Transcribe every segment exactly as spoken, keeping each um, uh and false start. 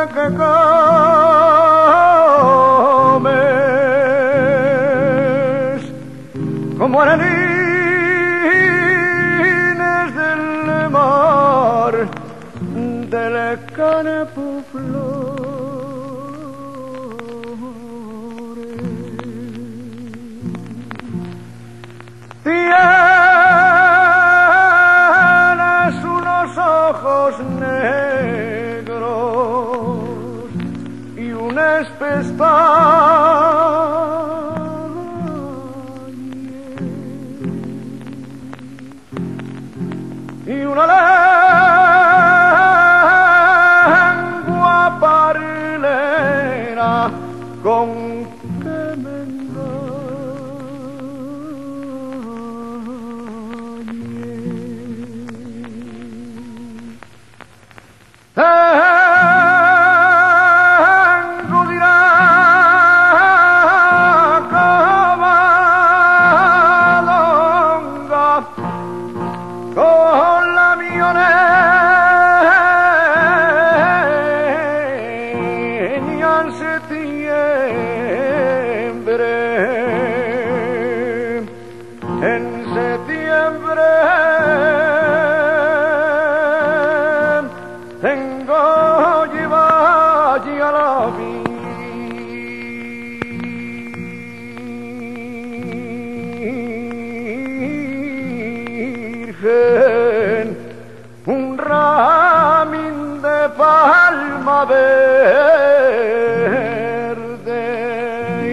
que comes, como arenines del mar, del Canepu Flores. Tienes unos ojos negros y unes pestañes y una lengua parlera con que me engañe. Tengo dirá cavadonga con la mioneña en setiembre, en setiembre. Tengo llevalle a la Virgen un ramín de palma verde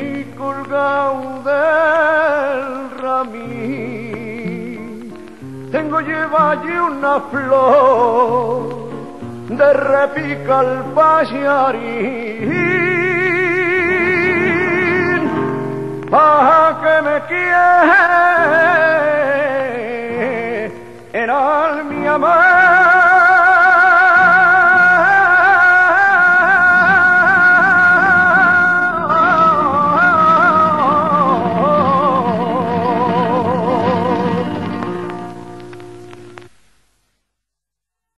y colgao del ramín tengo llevalle una flor de repica al paxarín, pa que me quiere en al mi amor.